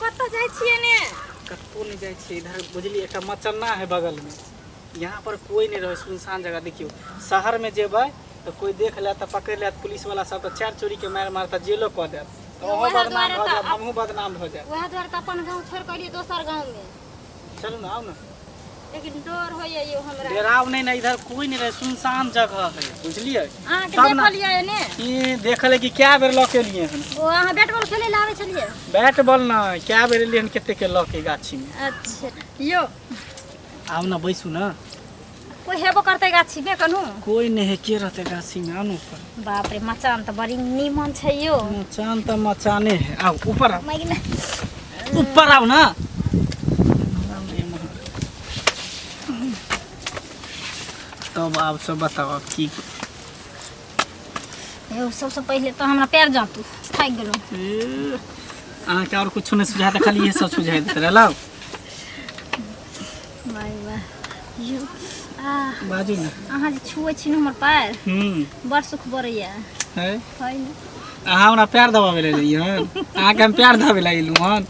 कतऽ जाइ छियै ने? कतहु नहि जाइ छियै। इधर बुझलियै, एकटा मचन्ना है बगलमे, यहाँ पर कोई नहि रहै, सुनसान जगह। देखियौ, शहरमे जेबै तऽ कोई देख लेत तऽ पकड़ि लेत, पुलिस वाला सब तऽ चारि चोरीके मारि मारत, जेलो कऽ देत, तऽ अहूँ वएह बदनाम दुआरे भऽ तऽ जायब, हमहूँ बदनाम भऽ जायब। वएह दुआरे तऽ अपन गाँव छोड़ि कऽ एलियै दोसर गाँवमे। चलू ने, आउ ने। लेकिन डर होइए यौ हमरा। डराव नहीं ना, इधर कोई नहीं रहे, सुनसान जगह है, बुझलिए? अहाँके तब ना। देखल यऽ एने? ई देखल है कि क्या बेर लऽ के एलियै हन। ओ अहाँ बैट बॉल खेलै लए आबै छलियै? बैट बॉल ना, क्या बेर एलियै हन कते के लऽ के गाछी में। अच्छा यौ। आउ ना, बैसू ना। कोई हेबो करतै गाछीमे कनु? कोई नहीं है, के रहते गाछी में? आउ ना ऊपर। बाप रे, मचान तऽ बड़ी नीमन छै यौ। मचान तऽ मचाने है, आउ ऊपर आउ। मागि ने। ऊपर आउ ना। तब आब सब बताओ, आब की? यौ, सबसँ पहिले तऽ हमरा पैर जाँतू, थाकि गेलहुँ। ए, अहाँके आओर कुछो नहि सुझाए तऽ खाली इहे सब सुझाइ दैत रहलहुँ। वाह वाह यौ, आ बाजू ने। अहाँ जे छुए छी ने हमर पैर, बड़ सुख बरैया। है। है ने? अहाँ हमरा पैर दबाबै लए एलियै हन? अहाँके हम पैर दबाबै लए एलहुँ हन?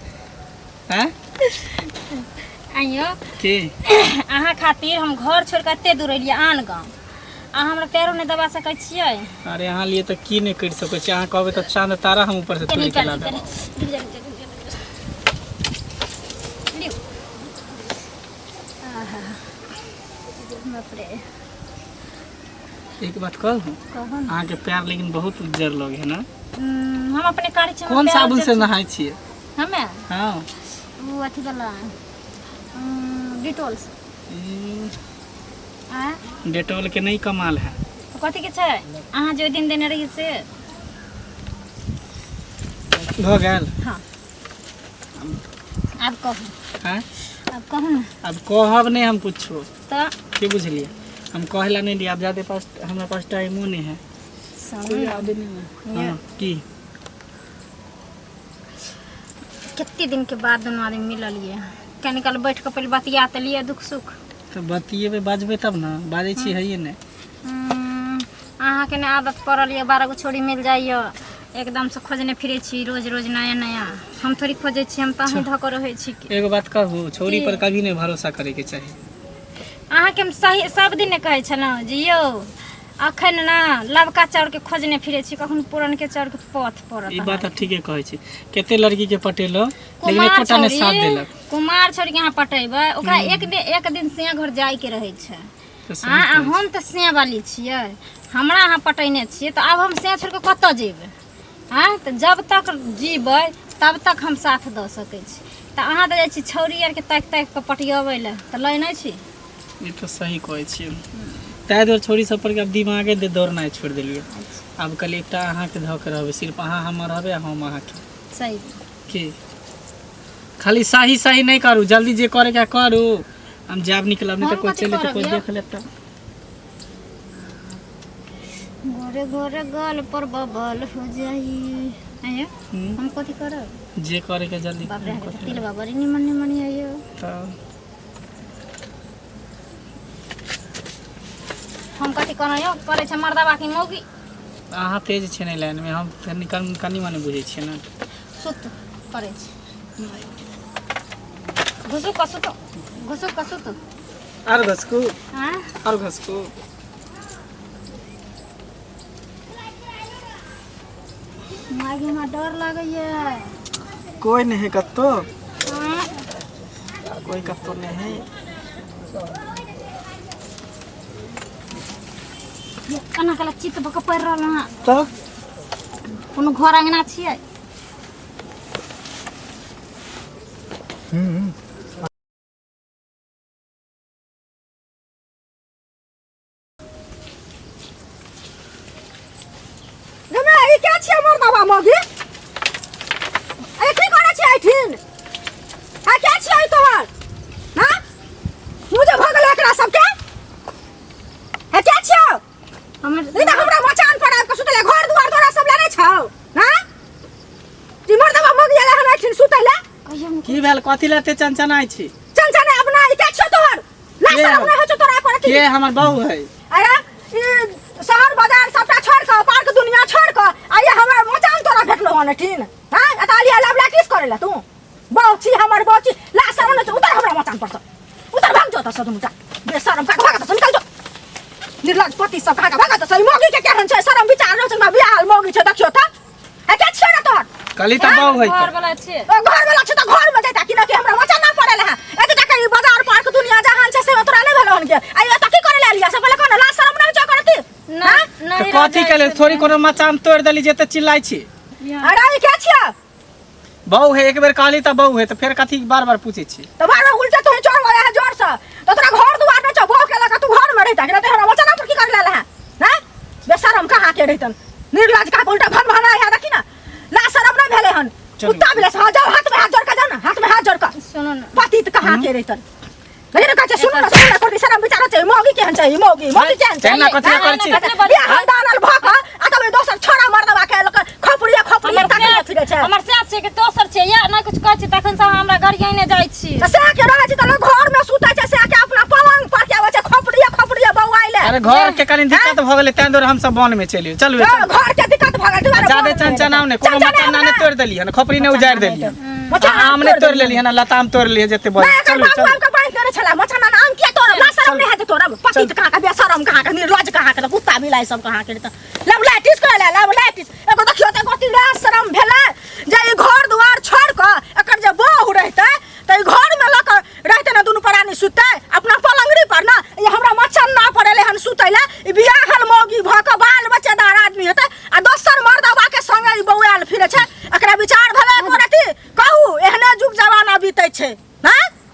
हैं? आइयो। की? अहाँ खातिर हम घर छोड़ि कऽ एते दूर एलियै आन गाँव, अहाँ हमरा पैरो नहि दबा सकै छियै? अरे, अहाँ लिए तऽ की नहि करि सकै छी। अहाँ कहबै तऽ चाँद तारा हम ऊपर से कनी तोड़ि के ला कनी देब। कनी रुकि जा, रुकि जा, रुकि जा, रुकि जा। लिउ। आहा, बाप रे। एक बात कहू? कहू ने। अहाँके पैर लेकिन बहुत उज्जर लगे है ना? हम अपने कारी छी, हमर कोन पैर साबुन उज्जर से छै। नहाय छियै? हमे? हँ। ओ अथी वाला, डिटोल से। ई, आ डेटॉल के नहीं कमाल है। तऽ कथी के छै? अहाँ जे ओहि दिन देने रहियै से। भऽ गेल? हँ, आब कहू। हैं? आब कहू ने। अब कहब नहीं हम कुछो। तऽ? की बुझलियै, हम कहै ला नहीं लियै। आब जादे पास हमरा पास टाइमो नहीं है। सुनू कोई ने, आबे नहीं है। हाँ, की? कते दिन के बाद दुनू आदमी मिललियै। कनि काल बैठ कऽ पहिले बतिया तऽ लिअ, दुख सुख। तऽ बतियेबै, बाजबै तब ने। बाजै छी हैये नहि। अहाँके ने आदत पड़ल यऽ, 12 गो छोरी मिल जाइए, एकदमसँ खोजने फिरै छी रोज रोज नया नया। हम थोड़ी खोजै छी, हम तऽ अहीं धऽ कऽ रहै छी। एगो बात कहू? छौरी की? पर कभी नहीं भरोसा करे के चाही। अहाँके हम सही सब दिन कहै छलहुँ जे यौ, अखन ने लबका चाउरके खोजने फिरै छी, कखन पुरनके चाउरके पथ पड़त। ई बात तऽ ठीके कहै छी। कते लड़की के पटेलो, लेकिन कुमार एकोटा ने छौरी साथ देलक। कुमार छौरीके अहाँ पटेबै, ओकरा एक दिन सिया घर जाइके रहै छै। तऽ सही आ कहै छी। हम तऽ सिया वाली छियै, हमरा अहाँ पटेने छियै तऽ आब हम सिया छोड़ि कऽ कतऽ जेबै? आँय, तऽ जब तक जीबै तब तक हम साथ दऽ सकै छी। तऽ अहाँ तऽ जाइ छी छौरी आरके ताकि ताकि कऽ पटियबै लए, तऽ लै नहि छी। ई तऽ सही कहै छियै। ताहि दुआरे छोरी सब पर के आब दिमागे दे दौड़नाइ छोड़ि देलियै। आब कहलियै एकटा अहाँके धऽ के रहबै, सिर्फ अहाँ हमर रहबै आ हम अहाँके। सही। की खाली सही सही नहि करू, जल्दी जे करैके है करू, हम जायब निकलब, नहि तऽ हम कोइ कथी चलि जेतै, करब कोइ यौ? देख लेत तऽ। गोरे गोरे गाल पर बबल हो जाई। आँय? हम कथी करब? जे करैके जल्दी। बाप रे, करू। अहाँके तऽ तिलबा बड़ी निमन निमन यऽ यौ। तऽ हम कथी कहलहुँ यौ, करै छै मर्दबा की मौगी? अहाँ तेज छियै ने लाइनमे, हम कनि कनि कनि मनि बुझै छियै ने। सुत करै छी, घुसू कऽ सुतू, घुसू कऽ सुतू। आर घसकू। आँय? आर घसकू। माय, हमरा डर लागैया। कोई नहीं है कत्तो। आँय? कोई कत्तो नहीं है। केना कला चित्त भऽ कऽ पड़ि रहल अहाँ। तऽ? कोनो घर अङ्गना छियै? गमे, ई के छियै मर्दबा मौगी? अरे, की करै छियै एहिठिन? आ के छियै ई तोहर? हाँ, मुझे भऽ गेलै एकरा सबके। हे, के छियौ? हमर ई तऽ हमरा मचान पर आबि कऽ सुतलै। घर दुआर तोरा सब लए नहि छौ? हाँ, ई मर्दबा मौगी एलै हन एहिठिन सुतै लए। कहियो ने। की भेल? कथी लए एते चनचनाइ छी? चनचने अपना, ई के छियौ तोहर? ना के? शरम नहि होइ छौ तोरा पर? के हमर बहू है। अरे, ई शहर बाजार सबटा छोड़ कऽ, पार्क दुनिया छोड़ कऽ, आ ये हमरा मचान तोरा भेटलो हन एठिन? हाँ, एतऽ अलिया लवला किस करे ला तू? एतऽ दुनूटा बेशरम का भागा तऽ निकल जो निर्लज पति सब कहाँ भागा तऽ सही मौगी के केहन छै शरम विचार रहै छै हमरा बियाह मौगी छै देखियौ तऽ ए के छियै रे तोहर कहली तऽ बहु है घर वाला छियै ओ घर वाला छै तऽ घर में जैता कि ना कि हमरा वचन ना पड़ल है एते तक ई बाजार पार्क दुनिया जहान छै से तोरा नहीं भेल हन के आ एतऽ की करे ले लिया से पहिले कोन लाज शरम नहीं छौ करती नहि तऽ नहि कथी के लेल थोड़ी कोनो मचान तोड़ि देली जे तऽ चिल्लाइ छी अरे ई के छियै बहु है एक बेर कहली तऽ बहु है तऽ फेर कथी बार बार पूछै छी तऽ बार बार उल्टा तोहे चढ़ गया है जोर से तो तोरा घर दुआर नहीं छौ बहु के लगा तू घर में रहिता कि ना हमरा वचन पर की करे ले है हैं बेशरम कहाँ के रहितन निर्लज कहाँ के उल्टा भन भन है देखी ना लाज शरम नहीं भेले हन चलू। कुत्ता भेले हाँ जाओ हाथ में हाथ जोड़ के जाओ ना हाथ में हाथ जोड़ के सुनू ने पतित कहाँ के रहितन लेकिन कहै छै सुनू ना सुनू ना कोई शरम विचार छै मौगी केहन छै मौगी मौगी केहन छै तेना कथी करै छी बियाह दानल भऽ कऽ आ तब दोसर छोड़ा मर्दवा के लोक खोपड़िए खोपड़िए हमर तकले फिरै छै हमर सैह छै कि दोसर छै या नहि कुछ कहै छी तखन से अहाँ हमरा गरियाने जाइ छी तऽ सएह के रहै छै तऽ लोक घर में सुतै छै सएह के अपना पलंग पर के आबै छै खोपड़िए खोपड़िए बौआइले अरे घर के कनी दिक्कत भऽ गेलै ताहि दुआरे हमसब वन में चलि चलू चल घर के दिक्कत भऽ गेल दुआरे जादे चनचनाउ नहि कोनो मचान नहि तोड़ि देली हन खोपड़ी नहि उजाड़ि देली हन मचान आम नहि तोड़ि लेली हन लताम तोड़ि लियै जते बड़ नहीं, एकर चलू बाबू चलू आबि कऽ बान्हि देने छलै मचान आम किया तोड़ब ला शरम नहि हेतै तोड़ब पतित कहाँ के बेशरम कहाँ के निर्लज कहाँ के कुत्ता बिलाइ सब कहाँ के लव लाइटिस करे ले लव लाइटिस एगो देखियो त एगो ला शरम भेलै जे ई घर दुआर छोड़ कऽ